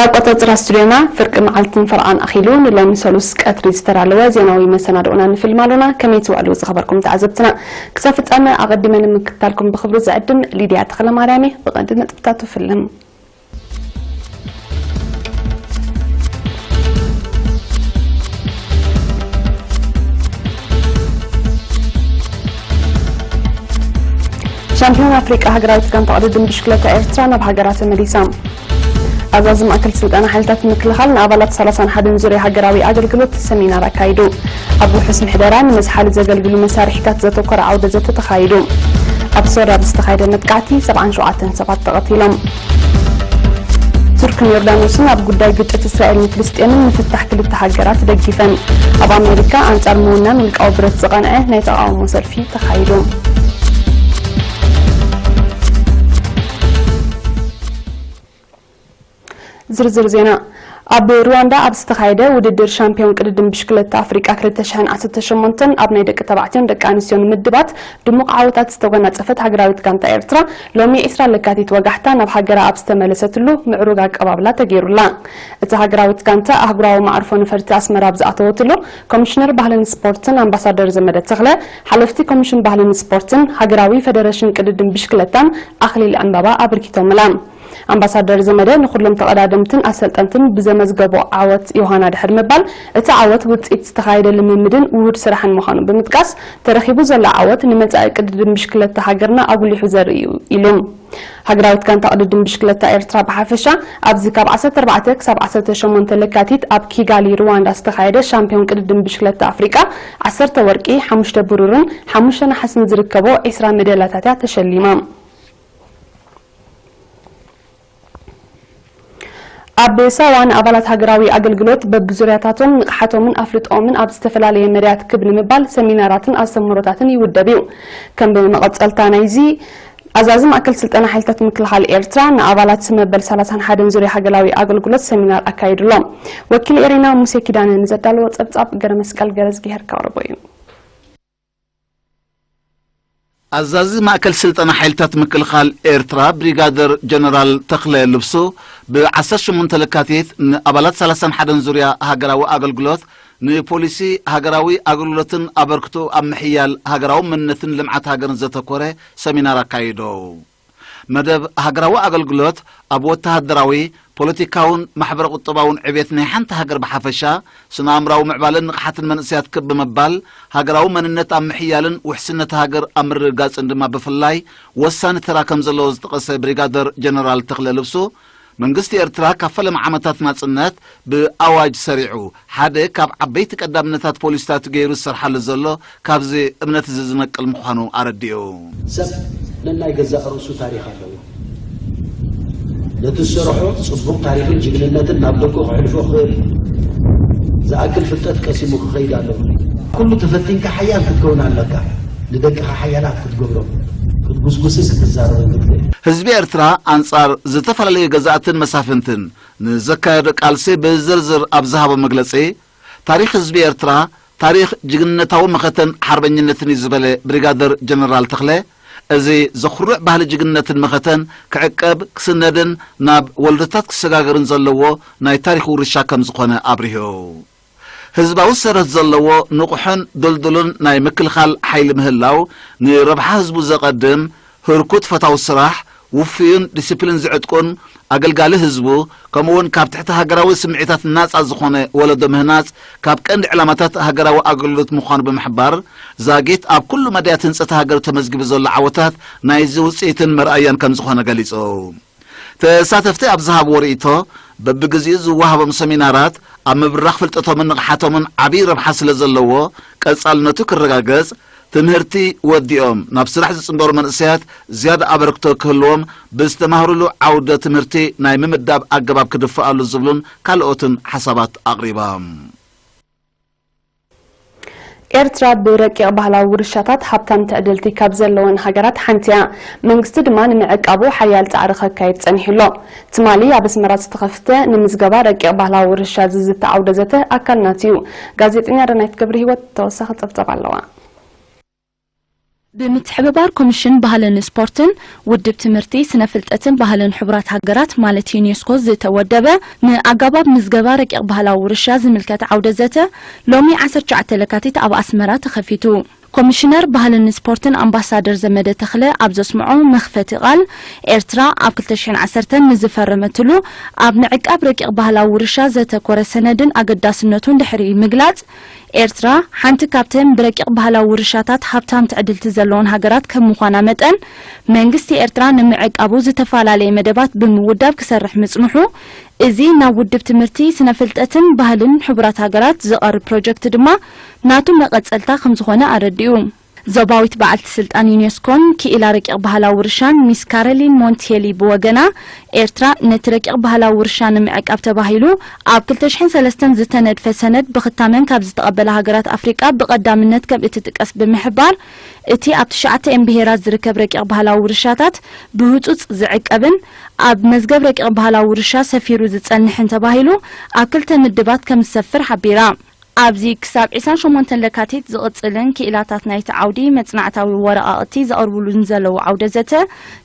ኣቆጻጽራ ስቱድዮና ፍርቂ መዓልትን ፈረቓን ኣኺሉ ንሎሚ ሰሉስ ቀትሪ ዝተዳለወ ዜናዊ መሰናድኦና ንፍልም ኣሎና። ከመይ ትውዕሉ ዝኸበርኩም ተዓዘብትና? ክሳብ ፍጻመ ኣቐዲመ ንምክትታልኩም ብኽብሪ ዝዕድም ሊድያ ተኽለማርያም እየ። ብቐንዲ ነጥብታቱ ፍልም። ሻምፒዮን ኣፍሪቃ ሃገራዊት ጋንታ ቅድድም ብሽክለታ ኤርትራ ናብ ሃገራ ተመሊሳ። ኣዛዚ ማእከል ስልጠና ሓይልታት ምክልኻል ንኣባላት ሰላሳን ሓደን ዙርያ ሃገራዊ ኣገልግሎት ሰሚናር ኣካይዱ። ኣብ ውሑስ ምሕደራ ንመዝሓሊ ዘገልግሉ መሳርሒታት ዘተኮረ ዓውደ ዘተ ተኻይዱ። ኣብ ሶርያ ብዝተኻየደ መጥቃዕቲ ሰብዓን ሸውዓተን ሰባት ተቐቲሎም። ቱርክን ዮርዳኖስን ኣብ ጉዳይ ግጭት እስራኤልን ፍልስጤምን ምፍታሕ ክልተ ሃገራት ደጊፈን። ኣብ ኣሜሪካ ኣንጻር ምውናን ውልቃዊ ብረት ዝቐንዐ ናይ ተቓውሞ ሰልፊ ተኻይዱ። ዝርዝር ዜና። ኣብ ሩዋንዳ ኣብ ዝተኻየደ ውድድር ሻምፒዮን ቅድድም ብሽክለታ ኣፍሪቃ ክልተ ሽሕን ዓሰርተ ሸሞንተን ኣብ ናይ ደቂ ተባዕትዮን ደቂ ኣንስትዮን ምድባት ድሙቕ ዓወታት ዝተጎናጸፈት ሃገራዊት ጋንታ ኤርትራ ሎሚ ዕስራ ለካቲት ወጋሕታ ናብ ሃገራ ኣብ ዝተመለሰትሉ ምዕሩግ ኣቀባብላ ተገይሩላ። እታ ሃገራዊት ጋንታ ኣህጉራዊ መዓርፎ ነፈርቲ ኣስመራ ኣብ ዝኣተወትሉ ኮሚሽነር ባህልን ስፖርትን ኣምባሳደር ዘመደ ተኽለ፣ ሓለፍቲ ኮሚሽን ባህልን ስፖርትን ሃገራዊ ፈደረሽን ቅድድም ብሽክለታን ኣኽሊል ዕምባባ ኣበርኪቶምላ። ኣምባሳደር ዘመደ ንኹሎም ተቐዳደምትን ኣሰልጠንትን ብዘመዝገቦ ዓወት ዮሃና ድሕሪ ምባል፣ እቲ ዓወት ውጽኢት ዝተኻየደ ልምምድን ውሁድ ስራሕን ምዃኑ ብምጥቃስ፣ ተረኺቡ ዘሎ ዓወት ንመጻኢ ቅድድም ብሽክለታ ሃገርና ኣጉሊሑ ዘርኢ እዩ ኢሉ። ሃገራዊት ጋንታ ቅድድም ብሽክለታ ኤርትራ ብሓፈሻ ኣብዚ ካብ ዓሰርተ ኣርባዕተ ክሳብ ዓሰርተ ሸሞንተ ለካቲት ኣብ ኪጋሊ ሩዋንዳ ዝተኻየደ ሻምፒዮን ቅድድም ብሽክለታ ኣፍሪቃ ዓሰርተ ወርቂ፣ ሓሙሽተ ብሩርን ሓሙሽተ ነሓስን ዝርከቦ ዕስራ ሜዳልያታት እያ ተሸሊማ። ኣብ ሳዋ ንኣባላት ሃገራዊ ኣገልግሎት በብዙርያታቶም ንቕሓቶምን ኣፍልጦኦምን ኣብ ዝተፈላለየ መዳያት ክብ ንምባል ሰሚናራትን ኣስተምህሮታትን ይውደብ እዩ። ከም መቐጸልታ ናይዚ፣ ኣዛዚ ማእከል ስልጠና ሓይልታት ምክልኻል ኤርትራ ንኣባላት መበል ሰላሳን ሓደን ዙርያ ሃገራዊ ኣገልግሎት ሰሚናር ኣካይዱሎም። ወኪል ኤሪና ሙሴ ኪዳነ ንዘዳለዎ ጸብጻብ ገረ መስቀል ገረዝጊሄር ከቕርቦ እዩ። ኣዛዚ ማእከል ስልጠና ሓይልታት ምክልኻል ኤርትራ ብሪጋደር ጀነራል ተኽለ ልብሱ ብዓሰርተ ሸሞንተ ለካቲት ንኣባላት ሰላሳን ሓደን ዙርያ ሃገራዊ ኣገልግሎት ንፖሊሲ ሃገራዊ ኣገልግሎትን ኣበርክቶ ኣብ ምሕያል ሃገራዊ መንነትን ልምዓት ሃገርን ዘተኮረ ሰሚናር ኣካይዶ። መደብ ሃገራዊ ኣገልግሎት ኣብ ወተሃደራዊ፣ ፖለቲካውን ማሕበረ ቁጠባውን ዕቤት ናይ ሓንቲ ሃገር ብሓፈሻ፣ ስነ ኣእምራዊ ምዕባለን ንቕሓትን መንእሰያት ክብ ብምባል፣ ሃገራዊ መንነት ኣብ ምሕያልን ውሕስነት ሃገር ኣብ ምርግጋጽን ድማ ብፍላይ ወሳኒ ተራ ከም ዘለዎ ዝጠቐሰ ብሪጋደር ጀነራል ተኽለ ልብሱ፣ መንግስቲ ኤርትራ ካብ ፈለማ ዓመታት ናጽነት ብኣዋጅ ሰሪዑ ሓደ ካብ ዓበይቲ ቀዳምነታት ፖሊሲታት ገይሩ ዝሰርሓሉ ዘሎ ካብዚ እምነት እዚ ዝነቅል ምዃኑ ኣረዲኡ። ሰብ ነናይ ገዛእ ርእሱ ታሪኽ ኣለዎ። ነቲ ዝሰርሖ ጽቡቕ ታሪኽን ጅግንነትን ናብ ደቁ ክሕልፎ ክኽእል ዝኣክል ፍልጠት ቀሲሙ ክኸይድ ኣለዎ። ኩሉ ተፈቲንካ ሓያል ክትከውን ኣለካ። ንደቅኻ ሓያላት ክትገብሮም፣ ክትጉስጉስን ክትዛረብን ክትኽእል። ህዝቢ ኤርትራ ኣንጻር ዝተፈላለዩ ገዛእትን መሳፍንትን ንዘካየዶ ቃልሲ ብዝርዝር ኣብ ዝሃቦ መግለጺ፣ ታሪኽ ህዝቢ ኤርትራ ታሪኽ ጅግንነታዊ መኸተን ሓርበኝነትን እዩ ዝበለ ብሪጋደር ጀነራል ተኽለ፣ እዚ ዘኹርዕ ባህሊ ጅግንነትን መኸተን ክዕቀብ፣ ክስነድን ናብ ወለዶታት ክሰጋገርን ዘለዎ ናይ ታሪኽ ውርሻ ከም ዝኾነ ኣብሪሁ። ህዝባዊ ሰረት ዘለዎ ንቑሕን ድልዱልን ናይ ምክልኻል ሓይሊ ምህላው፣ ንረብሓ ህዝቡ ዘቐድም፣ ህርኩት ፈታዊ ስራሕ፣ ውፉይን ዲሲፕሊን ዝዕጥቁን፣ ኣገልጋሊ ህዝቡ፣ ከምኡውን ካብ ትሕቲ ሃገራዊ ስምዒታት ናጻ ዝኾነ ወለዶ ምህናጽ፣ ካብ ቀንዲ ዕላማታት ሃገራዊ ኣገልግሎት ምዃኑ ብምሕባር፣ ዛጊት ኣብ ኩሉ መዳያት ህንጸት ሃገር ተመዝጊቡ ዘሎ ዓወታት ናይዚ ውጽኢትን መርኣያን ከም ዝኾነ ገሊጹ። ተሳተፍቲ ኣብ ዝሃብዎ ርእይቶ፣ በብግዜኡ ዝወሃቦም ሰሚናራት ኣብ ምብራኽ ፍልጠቶምን ንቕሓቶምን ዓብዪ ረብሓ ስለ ዘለዎ፣ ቀጻልነቱ ክረጋገጽ፣ ትምህርቲ ወዲኦም ናብ ስራሕ ዝጽንበሩ መንእሰያት ዝያዳ ኣበርክቶ ክህልዎም፣ ብዝተማህሩሉ ዓውደ ትምህርቲ ናይ ምምዳብ ኣገባብ ክድፈኣሉ ዝብሉን ካልኦትን ሓሳባት ኣቕሪቦም። ኤርትራ ብረቂቕ ባህላዊ ውርሻታት ሃብታም ትዕድልቲ ካብ ዘለወን ሃገራት ሓንቲ እያ። መንግስቲ ድማ ንምዕቃቡ ሓያል ጻዕሪ ከካይድ ጸኒሑ ኣሎ። ትማሊ ኣብ ኣስመራ ዝተኸፍተ ንምዝገባ ረቂቕ ባህላዊ ውርሻ ዝዝቲ ዓውደ ዘተ ኣካል ናቱ እዩ። ጋዜጠኛ ዳናይት ገብረህይወት ተወሳኺ ጸብጻብ ኣለዋ። ብምትሕብባር ኮሚሽን ባህልን ስፖርትን ውድብ ትምህርቲ፣ ስነ ፍልጠትን ባህልን ሕቡራት ሃገራት ማለት ዩኔስኮ ዝተወደበ ንኣጋባብ ምዝገባ ረቂቕ ባህላዊ ውርሻ ዝምልከት ዓውደ ዘተ ሎሚ ዓሰርተ ትሽዓተ ለካቲት ኣብ ኣስመራ ተኸፊቱ። ኮሚሽነር ባህልን ስፖርትን ኣምባሳደር ዘመደ ተኽለ ኣብ ዘስምዖ መኽፈቲ ቃል፣ ኤርትራ ኣብ ክልተ ሽሕን ዓሰርተን ንዝፈረመትሉ ኣብ ምዕቃብ ረቂቕ ባህላዊ ውርሻ ዘተኮረ ሰነድን ኣገዳስነቱን ድሕሪ ምግላጽ፣ ኤርትራ ሓንቲ ካብተን ብረቂቕ ባህላዊ ውርሻታት ሃብታም ትዕድልቲ ዘለወን ሃገራት ከም ምዃና መጠን፣ መንግስቲ ኤርትራ ንምዕቃቡ ዝተፈላለየ መደባት ብምውዳብ ክሰርሕ ምጽንሑ፣ እዚ ናብ ውድብ ትምህርቲ፣ ስነ ፍልጠትን ባህልን ሕቡራት ሃገራት ዝቐርብ ፕሮጀክት ድማ ናቱ መቐጸልታ ከም ዝኾነ ኣረዲኡ። ዞባዊት በዓልቲ ስልጣን ዩኔስኮን ክኢላ ረቂቕ ባህላዊ ውርሻን ሚስ ካረሊን ሞንቲየሊ ብወገና፣ ኤርትራ ነቲ ረቂቕ ባህላዊ ውርሻ ንምዕቃብ ተባሂሉ ኣብ ክልተ ሽሕን ሰለስተን ዝተነድፈ ሰነድ ብኽታመን ካብ ዝተቐበላ ሃገራት ኣፍሪቃ ብቐዳምነት ከም እትጥቀስ ብምሕባር፣ እቲ ኣብ ትሽዓተ እየን ብሄራት ዝርከብ ረቂቕ ባህላዊ ውርሻታት ብህጹጽ ዝዕቀብን ኣብ መዝገብ ረቂቕ ባህላዊ ውርሻ ሰፊሩ ዝጸንሕን ተባሂሉ ኣብ ክልተ ምድባት ከም ዝሰፍር ሓቢራ። ኣብዚ ክሳብ ዕስራን ሸሞንተን ለካቲት ዝቕጽልን ክኢላታት ናይቲ ዓውዲ መጽናዕታዊ ወረቓቕቲ ዘቕርብሉን ዘለዉ ዓውደ ዘተ፣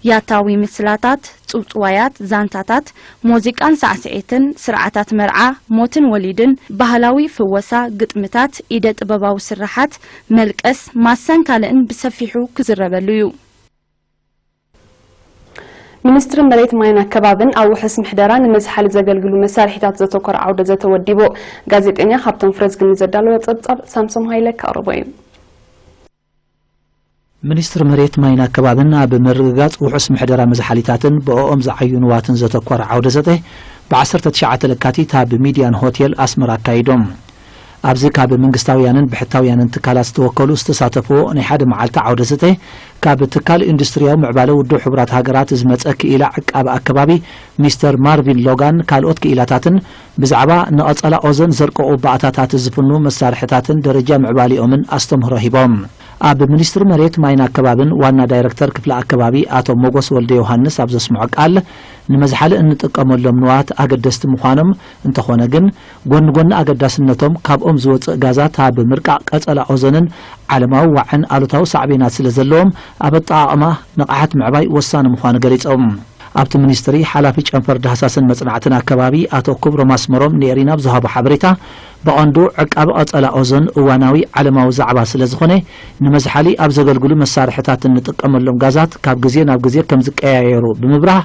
ያታዊ ምስላታት፣ ጽውጽዋያት፣ ዛንታታት፣ ሙዚቃን ሳዕስዒትን፣ ስርዓታት መርዓ፣ ሞትን ወሊድን፣ ባህላዊ ፍወሳ፣ ግጥምታት፣ ኢደ ጥበባዊ ስርሓት፣ መልቀስ፣ ማሰን ካልእን ብሰፊሑ ክዝረበሉ እዩ። ሚኒስትሪ መሬት ማይን ኣከባብን ኣብ ውሑስ ምሕደራ ንመዝሓሊ ዘገልግሉ መሳርሒታት ዘተኮረ ዓውደ ዘተ ወዲቡ። ጋዜጠኛ ሃብቶም ፍረዝግኒ ዘዳለዎ ጸብጻብ ሳምሶም ሃይለ ከቕርቦ እዩ። ሚኒስትሪ መሬት ማይን ኣከባብን ኣብ ምርግጋጽ ውሑስ ምሕደራ መዝሓሊታትን ብኦኦም ዝዓዩ ንዋትን ዘተኮረ ዓውደ ዘተ ብ ዓሰርተ ትሽዓተ ለካቲት ኣብ ሚድያን ሆቴል ኣስመራ ኣካይዶም። ኣብዚ ካብ መንግስታውያንን ብሕታውያንን ትካላት ዝተወከሉ ዝተሳተፍዎ ናይ ሓደ መዓልቲ ዓውደ ዘተ፣ ካብ ትካል ኢንዱስትሪያዊ ምዕባለ ውድብ ሕቡራት ሃገራት ዝመጸ ክኢላ ዕቃበ ኣከባቢ ሚስተር ማርቪን ሎጋን ካልኦት ክኢላታትን ብዛዕባ ንቐጸላ ኦዞን ዘርቀቑ ባእታታት ዝፍኑ መሳርሕታትን ደረጃ ምዕባሊኦምን ኣስተምህሮ ሂቦም። ኣብ ሚኒስትሪ መሬት ማይን ኣከባብን ዋና ዳይረክተር ክፍሊ ኣከባቢ ኣቶ ሞጎስ ወልደ ዮሃንስ ኣብ ዘስምዖ ቃል፣ ንመዝሓሊ እንጥቀመሎም ንዋት ኣገደስቲ ምዃኖም እንተኾነ ግን፣ ጎኒ ጎኒ ኣገዳስነቶም ካብኦም ዝወጽእ ጋዛት ኣብ ምርቃቕ ቀጸላ ኦዞንን ዓለማዊ ዋዕን ኣሉታዊ ሳዕቤናት ስለ ዘለዎም ኣብ ኣጠቓቕማ ንቕሓት ምዕባይ ወሳኒ ምዃኑ ገሊጾም። ኣብቲ ሚኒስትሪ ሓላፊ ጨንፈር ዳህሳስን መጽናዕትን ኣከባቢ ኣቶ ክብሮም ኣስመሮም ንኤሪና ኣብ ዝሃቦ ሓበሬታ፣ ብቐንዱ ዕቃበ ቀጸላ ኦዞን እዋናዊ ዓለማዊ ዛዕባ ስለ ዝኾነ፣ ንመዝሓሊ ኣብ ዘገልግሉ መሳርሕታት እንጥቀመሎም ጋዛት ካብ ግዜ ናብ ግዜ ከም ዝቀያየሩ ብምብራህ፣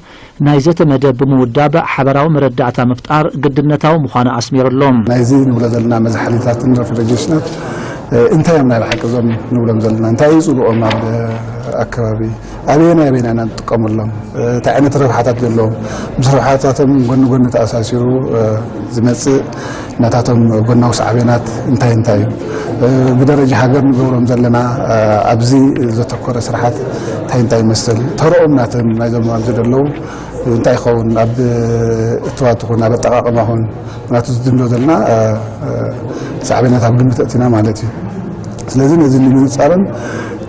ናይ ዘተ መደብ ብምውዳብ ሓበራዊ መረዳእታ ምፍጣር ግድነታዊ ምዃኑ ኣስሚሩሎም። ናይዚ ንብሎ ዘለና መዝሓሊታትን ረፍሪጀሬሽናት፣ እ፣ እንታይ እዮም ናይ ብሓቂ እዞም ንብሎም ዘለና? እንታይ እዩ ጽልኦም ኣብ ኣከባቢ? ኣበየናይ ኣበየናይ ኢና ንጥቀመሎም? እ፣ እንታይ ዓይነት ረብሓታት ዘለዎም? ምስ ረብሓታቶም ጎኒ ጎኒ ተኣሳሲሩ፣ እ፣ ዝመጽእ ናታቶም ጎናዊ ሳዕቤናት እንታይ እንታይ እዩ? እ፣ ብደረጃ ሃገር ንገብሮም ዘለና፣ እ፣ ኣብዚ ዘተኮረ ስራሓት እንታይ እንታይ ይመስል? ተረኦም ናቶም ናይዞም ኣብዚ ዘለዉ እንታይ ይኸውን? ኣብ እትዋት ይኹን ኣብ ኣጠቓቕማ ይኹን፣ ምክንያቱ ዝድሎ ዘለና፣ እ፣ እ፣ ሳዕቤናት ኣብ ግምት ኣእቲና ማለት እዩ። ስለዚ ነዚ ንምንጻርን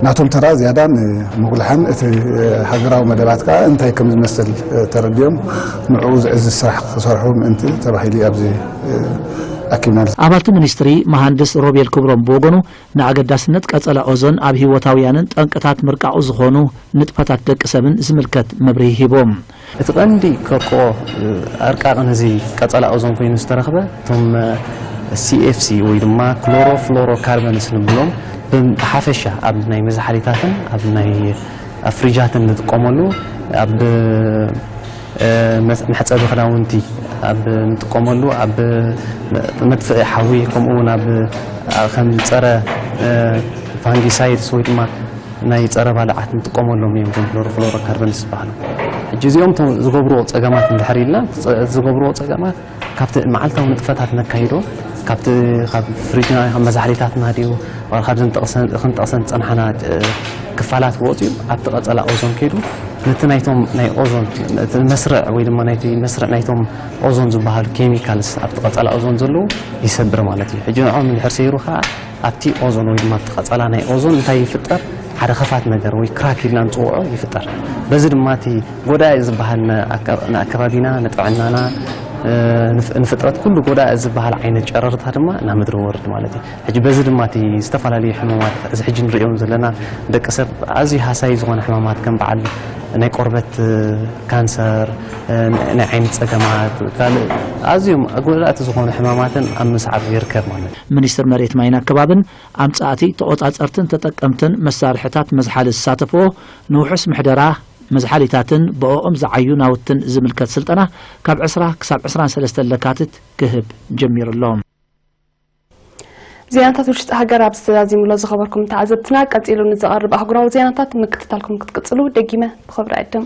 ናቶም ተራ ዝያዳ ንምጉላሕን እቲ ሃገራዊ መደባት ከኣ እንታይ ከም ዝመስል ተረዲኦም ንዕኡ ዝዕዝዝ ስራሕ ክሰርሑ ምእንቲ ተባሂሉ እዩ ኣብዚ ኣኪብና። ኣባልቲ ሚኒስትሪ መሃንድስ ሮቤል ክብሮም ብወገኑ ንኣገዳስነት ቀጸላ ኦዞን ኣብ ህይወታውያንን ጠንቅታት ምርቃቑ ዝኾኑ ንጥፈታት ደቂ ሰብን ዝምልከት መብርሂ ሂቦም። እቲ ቀንዲ ከርቅቆ ኣርቃቂ ነዚ ቀጸላ ኦዞን ኮይኑ ዝተረኽበ እቶም ሲኤፍሲ ወይ ድማ ክሎሮፍሎሮካርበንስ ንብሎም ብሓፈሻ ኣብ ናይ መዝሓሊታትን ኣብ ናይ ኣብ ፍሪጃትን ንጥቀመሉ ኣብ መሕጸቢ ክዳውንቲ ኣብ ንጥቀመሉ ኣብ መጥፍኢ ሓዊ ከምኡ እውን ኣብ ከም ጸረ ፋንጊሳይድስ ወይ ድማ ናይ ጸረ ባልዓት ንጥቀመሎም እዮም እዞም ክሎሮፍሎሮካርበንስ ዝበሃሉ። ሕጂ እዚኦም እቶም ዝገብርዎ ጸገማት እንድሕር ኢልና፣ ዝገብርዎ ጸገማት ካብቲ መዓልታዊ ንጥፈታት ነካይዶ፣ ካብቲ ካብ ፍሪጅና፣ ካብ መዛሕሊታትና ድዩ፣ ዋላ ካብ ዘን ጠቕሰን፣ ክንጠቕሰን ዝጸናሕና፣ እ፣ ክፋላት ወጺኡ ኣብቲ ቀጸላ ኦዞን ከይዱ፣ ነቲ ናይቶም ናይ ኦዞን፣ እቲ መስርዕ ወይ ድማ ናይቲ መስርዕ ናይቶም ኦዞን ዝበሃሉ ኬሚካልስ ኣብቲ ቀጸላ ኦዞን ዘለዉ ይሰብር ማለት እዩ። ሕጂ ንዕኦም እንድሕር ሰይሩ ከኣ ኣብቲ ኦዞን ወይ ድማ ኣብቲ ቀጸላ ናይ ኦዞን እንታይ ይፍጠር? ሓደ ኸፋት ነገር ወይ ክራክ ኢልና ንጽውዖ ይፍጠር። በዚ ድማ እቲ ጎዳኢ ዝበሃል ንኣከ-፣ ንኣከባቢና፣ ንጥዕናና፣ ንፍጥረት ኩሉ ጎዳኢ ዝበሃል ዓይነት ጨረርታ ድማ ናብ ምድሪ ወርድ ማለት እዩ። ሕጂ በዚ ድማ እቲ ዝተፈላለዩ ሕማማት፣ እዚ ሕጂ ንሪኦም ዘለና ደቂ ሰብ ኣዝዩ ሃሳይ ዝኾነ ሕማማት ከም በዓል ናይ ቆርበት ካንሰር፣ ናይ ዓይኒ ጸገማት፣ ካልእ ኣዝዮም ጎዳእቲ ዝኾኑ ሕማማትን ኣብ ምስዓብ ይርከብ ማለት እዩ። ሚኒስትር መሬት ማይን ኣከባብን ኣምጻእቲ፣ ተቖጻጸርትን ተጠቀምትን መሳርሕታት መዝሓሊ ዝሳተፍዎ ንውሑስ ምሕደራ መዝሓሊታትን ብኦኦም ዝዓዩ ናውትን ዝምልከት ስልጠና ካብ ዕስራ ክሳብ ዕስራን ሰለስተን ለካቲት ክህብ ጀሚሩ ኣሎ። ዜናታት ውሽጢ ሃገር ኣብዚ ተዛዚሙ ኣሎ። ዝኸበርኩም ተዓዘብትና፣ ቀጺሉ ንዝቐርብ ኣህጉራዊ ዜናታት ምክትታልኩም ክትቅጽሉ ደጊመ ብኽብሪ ዕድም።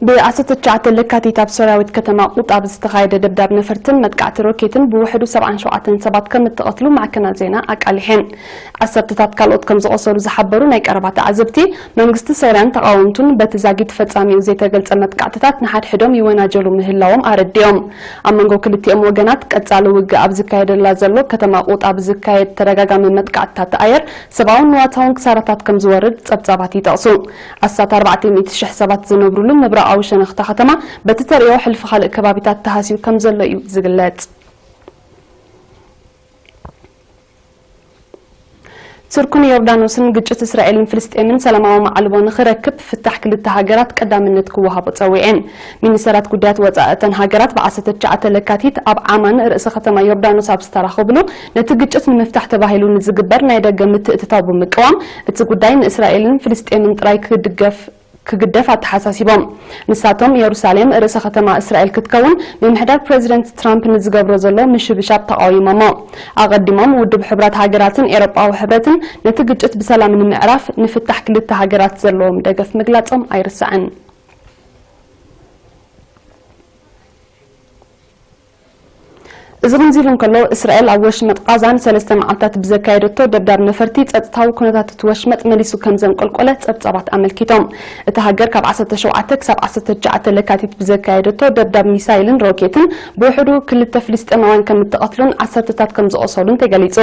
ብዓሰርተ ትሽዓተ ለካቲት ኣብ ሶርያዊት ከተማ ቁጣ ብዝተኻየደ ደብዳብ ነፈርትን መጥቃዕቲ ሮኬትን ብውሕዱ ሰብዓን ሸውዓተን ሰባት ከም እተቐትሉ ማዕከናት ዜና ኣቃሊሐን። ዓሰርተታት ካልኦት ከም ዝቖሰሉ ዝሓበሩ ናይ ቀረባ ተዓዘብቲ፣ መንግስቲ ሶርያን ተቓወምቱን በቲ ዛጊት ፈጻሚኡ ዘይተገልጸ መጥቃዕትታት ንሓድሕዶም ይወናጀሉ ምህላዎም ኣረዲኦም። ኣብ መንጎ ክልቲኦም ወገናት ቀጻሊ ውግእ ኣብ ዝካየደላ ዘሎ ከተማ ቁጣ ብዝካየድ ተደጋጋሚ መጥቃዕትታት ኣየር ሰብኣውን ንዋታውን ክሳራታት ከም ዝወርድ ጸብጻባት ይጠቕሱ። ኣስታት ኣርባዕተ ሚእቲ ሽሕ ሰባት ዝነብሩሉ ምብራቓዊ ሸነኽታ ከተማ በቲ ተርእዮ ሕልፊ ካልእ ከባቢታት ተሃስዩ ከም ዘሎ እዩ ዝግለጽ። ቱርክን ዮርዳኖስን ግጭት እስራኤልን ፍልስጤምን ሰላማዊ መዓልቦ ንኽረክብ ፍታሕ ክልተ ሃገራት ቀዳምነት ክወሃቦ ጸዊዐን። ሚኒስተራት ጉዳያት ወጻኢ እተን ሃገራት ብ ዓሰርተ ትሽዓተ ለካቲት ኣብ ዓማን ርእሰ ከተማ ዮርዳኖስ ኣብ ዝተራኸብሉ፣ ነቲ ግጭት ንምፍታሕ ተባሂሉ ንዝግበር ናይ ደገ ምትእትታው ብምቅዋም፣ እቲ ጉዳይ ንእስራኤልን ፍልስጤምን ጥራይ ክድገፍ ክግደፍ ኣተሓሳሲቦም። ንሳቶም፣ የሩሳሌም ርእሰ ከተማ እስራኤል ክትከውን ምምሕዳር ፕረዚደንት ትራምፕ ንዝገብሮ ዘሎ ምሽብሻብ ተቓዊሞሞ። ኣቐዲሞም፣ ውድብ ሕቡራት ሃገራትን ኤውሮጳዊ ሕብረትን ነቲ ግጭት ብሰላም ንምዕራፍ ንፍታሕ ክልተ ሃገራት ዘለዎም ደገፍ ምግላጾም ኣይርሳዕን። እዚ ከምዚ ኢሉ እንከሎ፣ እስራኤል ኣብ ወሽመጥ ቓዛ ንሰለስተ መዓልታት ብዘካየደቶ ደብዳብ ነፈርቲ፣ ጸጥታዊ ኩነታት እቲ ወሽመጥ መሊሱ ከም ዘንቆልቆለ ጸብጻባት ኣመልኪቶም። እታ ሃገር ካብ ዓሰርተ ሸውዓተ ክሳብ ዓሰርተ ትሽዓተ ለካቲት ብዘካየደቶ ደብዳብ ሚሳይልን ሮኬትን ብውሕዱ ክልተ ፍልስጤማውያን ከም እተቐትሉን ዓሰርተታት ከም ዝቖሰሉን ተገሊጹ።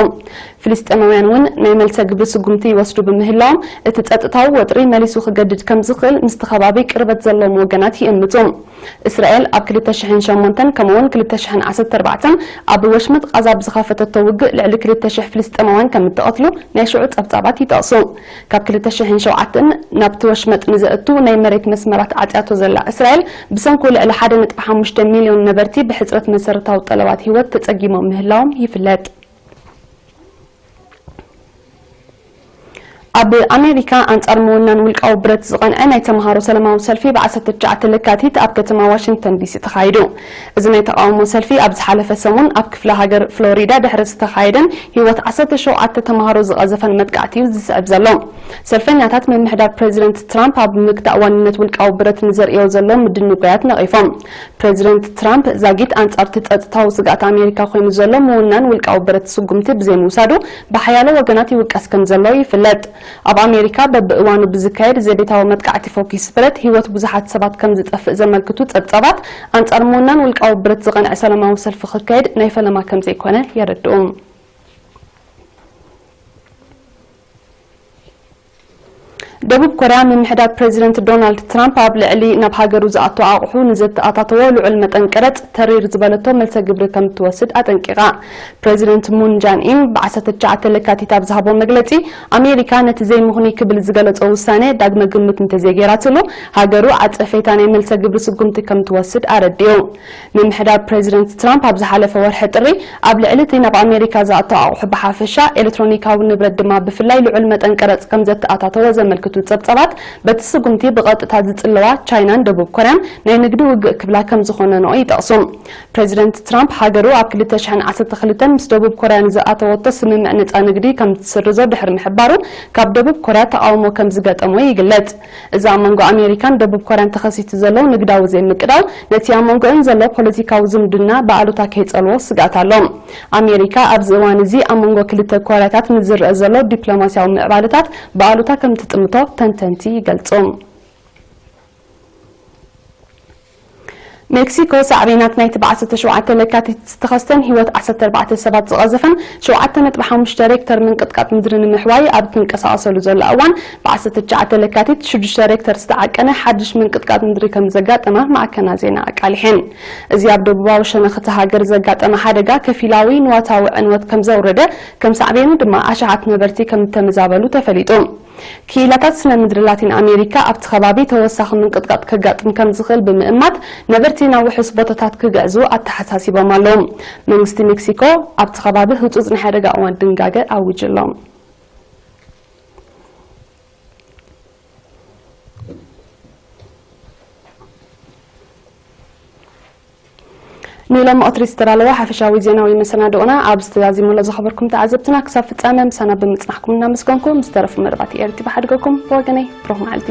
ፍልስጤማውያን እውን ናይ መልሰ ግብሪ ስጉምቲ ይወስዱ ብምህላዎም፣ እቲ ጸጥታዊ ወጥሪ መሊሱ ክገድድ ከም ዝኽእል ምስቲ ከባቢ ቅርበት ዘለዎም ወገናት ይእምቱ። እስራኤል ኣብ ክልተ ሽሕን ሸሞንተን ከምኡ'ውን ክልተ ሽሕን ዓሰርተ ኣርባዕተን ኣብ ወሽመጥ ቓዛ ብዝኸፈተቶ ውግእ ልዕሊ ክልተ ሽሕ ፍልስጤማውያን ከም እተቐትሉ ናይ ሽዑ ጸብጻባት ይጠቕሱ። ካብ ክልተ ሽሕን ሸውዓተን ናብቲ ወሽመጥ ንዘእቱ ናይ መሬት መስመራት ዓጽያቶ ዘላ እስራኤል፣ ብሰንኩ ልዕሊ ሓደ ነጥቢ ሓሙሽተ ሚልዮን ነበርቲ ብሕጽረት መሰረታዊ ጠለባት ህይወት ተጸጊሞም ምህላዎም ይፍለጥ። ኣብ ኣሜሪካ ኣንጻር ምውናን ውልቃዊ ብረት ዝቐንዐ ናይ ተምሃሮ ሰላማዊ ሰልፊ ብ ዓሰርተ ትሽዓተ ለካቲት ኣብ ከተማ ዋሽንግተን ዲሲ ተኻይዱ። እዚ ናይ ተቓውሞ ሰልፊ ኣብ ዝሓለፈ ሰሙን ኣብ ክፍለ ሃገር ፍሎሪዳ ድሕሪ ዝተኻየደን ህይወት ዓሰርተ ሸውዓተ ተምሃሮ ዝቐዘፈን መጥቃዕቲ እዩ ዝስዕብ ዘሎ። ሰልፈኛታት ምምሕዳር ፕረዚደንት ትራምፕ ኣብ ምግታእ ዋንነት ውልቃዊ ብረት ንዘርእዮ ዘሎ ምድንጓያት ነቒፎም። ፕረዚደንት ትራምፕ ዛጊት ኣንጻር እቲ ጸጥታዊ ስግኣት ኣሜሪካ ኮይኑ ዘሎ ምውናን ውልቃዊ ብረት ስጉምቲ ብዘይምውሳዱ ብሓያሎ ወገናት ይውቀስ ከም ዘሎ ይፍለጥ። ኣብ ኣሜሪካ በብእዋኑ ብዝካየድ ዘቤታዊ መጥቃዕቲ ፎኪስ ብረት ህይወት ብዙሓት ሰባት ከም ዝጠፍእ ዘመልክቱ ጸብጻባት ኣንጻር ምውናን ውልቃዊ ብረት ዝቐንዐ ሰላማዊ ሰልፊ ክካየድ ናይ ፈለማ ከም ዘይኮነ የረድኡ። ደቡብ ኮርያ ምምሕዳር ፕረዚደንት ዶናልድ ትራምፕ ኣብ ልዕሊ ናብ ሃገሩ ዝኣቱ ኣቑሑ ንዘተኣታተዎ ልዑል መጠን ቀረጽ ተሪር ዝበለቶ መልሰ ግብሪ ከም እትወስድ ኣጠንቂቓ። ፕረዚደንት ሙን ጃን ኢን ብ ዓሰርተ ትሽዓተ ለካቲት ኣብ ዝሃቦ መግለጺ፣ ኣሜሪካ ነቲ ዘይምኽኑይ ክብል ዝገለጾ ውሳነ ዳግመ ግምት እንተዘይገይራትሉ፣ ሃገሩ ዓጸፌታ ናይ መልሰ ግብሪ ስጉምቲ ከም እትወስድ ኣረዲኡ። ምምሕዳር ፕረዚደንት ትራምፕ ኣብ ዝሓለፈ ወርሒ ጥሪ ኣብ ልዕሊ እቲ ናብ ኣሜሪካ ዝኣቱ ኣቑሑ ብሓፈሻ፣ ኤሌክትሮኒካዊ ንብረት ድማ ብፍላይ ልዑል መጠን ቀረጽ ከም ዘተኣታተወ ዘመልክቱ ጸብጻባት፣ በቲ ስጉምቲ ብቐጥታ ዝጽለዋ ቻይናን ደቡብ ኮርያን ናይ ንግዲ ውግእ ክብላ ከም ዝኾነንኦ ይጠቕሱ። ፕረዚደንት ትራምፕ ሃገሩ ኣብ ክልተ ሽሕን ዓሰርተ ክልተን ምስ ደቡብ ኮርያ ንዝኣተወቶ ስምምዕ ነጻ ንግዲ ከም ትስርዞ ድሕሪ ምሕባሩ፣ ካብ ደቡብ ኮርያ ተቓውሞ ከም ዝገጠሞ ይግለጽ። እዚ ኣብ መንጎ ኣሜሪካን ደቡብ ኮርያን ተኸሲቱ ዘሎ ንግዳዊ ዘይምቅዳው፣ ነቲ ኣብ መንጎአን ዘሎ ፖለቲካዊ ዝምድና ብኣሉታ ከይጸልዎ ስግኣት ኣሎ። ኣሜሪካ ኣብዚ እዋን እዚ ኣብ መንጎ ክልተ ኮርያታት ንዝረአ ዘሎ ዲፕሎማስያዊ ምዕባለታት ብኣሉታ ከም ትጥምቶ ተንተንቲ ይገልጹ። ሜክሲኮ ሳዕቤናት ናይቲ ብ ዓሰርተ ሸውዓተ ለካቲት ዝተኸስተን ህይወት ዓሰርተ ኣርባዕተ ሰባት ዝቐዘፈን ሸውዓተ ነጥቢ ሓሙሽተ ሬክተር ምንቅጥቃጥ ምድሪ ንምሕዋይ ኣብ ትንቀሳቐሰሉ ዘሎ እዋን፣ ብ ዓሰርተ ትሽዓተ ለካቲት ሽዱሽተ ሬክተር ዝተዓቀነ ሓድሽ ምንቅጥቃጥ ምድሪ ከም ዘጋጠማ ማዕከናት ዜና ኣቃሊሐን። እዚ ኣብ ደቡባዊ ሸነኽ እታ ሃገር ዘጋጠመ ሓደጋ ከፊላዊ ንዋታዊ ዕንወት ከም ዘውረደ፣ ከም ሳዕቤኑ ድማ ኣሽሓት ነበርቲ ከም እተመዛበሉ ተፈሊጡ። ክኢላታት ስነ ምድሪ ላቲን ኣሜሪካ ኣብቲ ከባቢ ተወሳኺ ምንቅጥቃጥ ከጋጥም ከም ዝኽእል ብምእማት፣ ነበርቲ ናብ ውሑስ ቦታታት ክግዕዙ ኣተሓሳሲቦም ኣለዉ። መንግስቲ ሜክሲኮ ኣብቲ ከባቢ ህጹጽ ናይ ሓደጋ እዋን ድንጋገ ኣዊጁ ኣሎ። ንሎሚ ኦትሪ ዝተዳለወ ሓፈሻዊ ዜናዊ መሰናድኦና ኣብዚ ተዛዚሙ ኣሎ። ዝኸበርኩም ተዓዘብትና፣ ክሳብ ፍጻመ ምሳና ብምጽናሕኩም እናመስገንኩ፣ ምስ ተረፉ መደባት ኤርቲ ብሓድገኩም። ብወገነይ ብሩኽ መዓልቲ።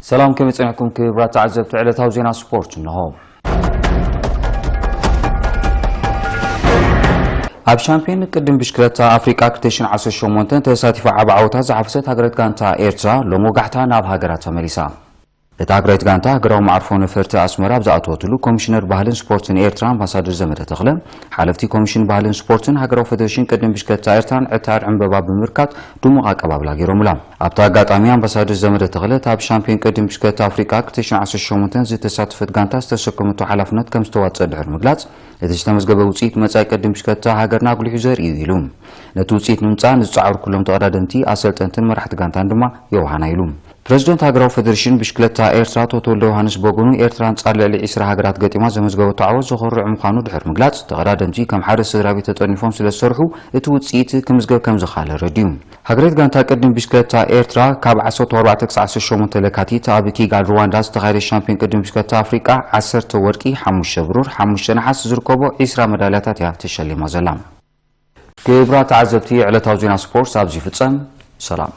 ሰላም፣ ከመይ ጸኒሕኩም ክቡራት ተዓዘብቲ ዕለታዊ ዜና ስፖርት? እንሆ። ኣብ ሻምፒዮን ቅድም ብሽክለታ ኣፍሪቃ ክልተ ሽሕን ዓሰርተ ሸሞንተን ተሳቲፋ ዓቢ ዓወታት ዝሓፈሰት ሃገራዊት ጋንታ ኤርትራ፣ ሎም ወጋሕታ ናብ ሃገራ ተመሊሳ። እታ ሃገራዊት ጋንታ ሃገራዊ መዓርፎ ነፈርቲ ኣስመራ ኣብ ዝኣተወትሉ፣ ኮሚሽነር ባህልን ስፖርትን ኤርትራ ኣምባሳደር ዘመደ ተኽለ፣ ሓለፍቲ ኮሚሽን ባህልን ስፖርትን ሃገራዊ ፌደሬሽን ቅድም ብሽክለታ ኤርትራን ዕታር ዕምበባ ብምርካት ድሙቕ ኣቀባብላ ገይሮምላ። ኣብቲ ኣጋጣሚ ኣምባሳደር ዘመደ ተኽለ፣ እታ ኣብ ሻምፒዮን ቅድም ብሽክለታ ኣፍሪቃ ክልተ ሽሕን ዓሰርተ ሸሞንተን ዝተሳተፈት ጋንታ ዝተሰከመቶ ሓላፍነት ከም ዝተዋጽአ ድሕሪ ምግላጽ፣ እቲ ዝተመዝገበ ውጽኢት መጻኢ ቅድም ብሽክለታ ሃገርና ኣጉሊሑ ዘርኢ እዩ ኢሉ። ነቲ ውጽኢት ንምምጻእ ንዝጸዓሩ ኩሎም ተቐዳደምቲ፣ ኣሰልጠንትን መራሕቲ ጋንታን ድማ የውሃና ኢሉ። ፕረዚደንት ሃገራዊ ፌደሬሽን ብሽክለታ ኤርትራ ኣቶ ተወልደ ዮሃንስ ብወገኑ፣ ኤርትራ ኣንጻር ልዕሊ ዒስራ ሃገራት ገጢማ ዘመዝገበቶ ዓወት ዘኾርዕ ምዃኑ ድሕሪ ምግላጽ፣ ተቐዳደምቲ ከም ሓደ ስድራ ቤት ተጠርኒፎም ስለ ዝሰርሑ፣ እቲ ውጽኢት ክምዝገብ ከም ዝኸኣለ ኣረዲኡ። ሃገራዊት ጋንታ ቅድም ብሽክለታ ኤርትራ ካብ ዓሰርተ ኣርባዕተ ክሳዕ ዓሰርተ ሸሞንተ ለካቲት ኣብ ኪጋሊ ሩዋንዳ ዝተኻየደ ሻምፒዮን ቅድም ብሽክለታ ኣፍሪቃ ዓሰርተ ወርቂ፣ ሓሙሽተ ብሩር፣ ሓሙሽተ ነሓስ ዝርከቦ ዒስራ መዳልያታት እያ ተሸሊማ ዘላ። ክቡራት ተዓዘብቲ፣ ዕለታዊ ዜና ስፖርት ኣብዚ ይፍጸም። ሰላም።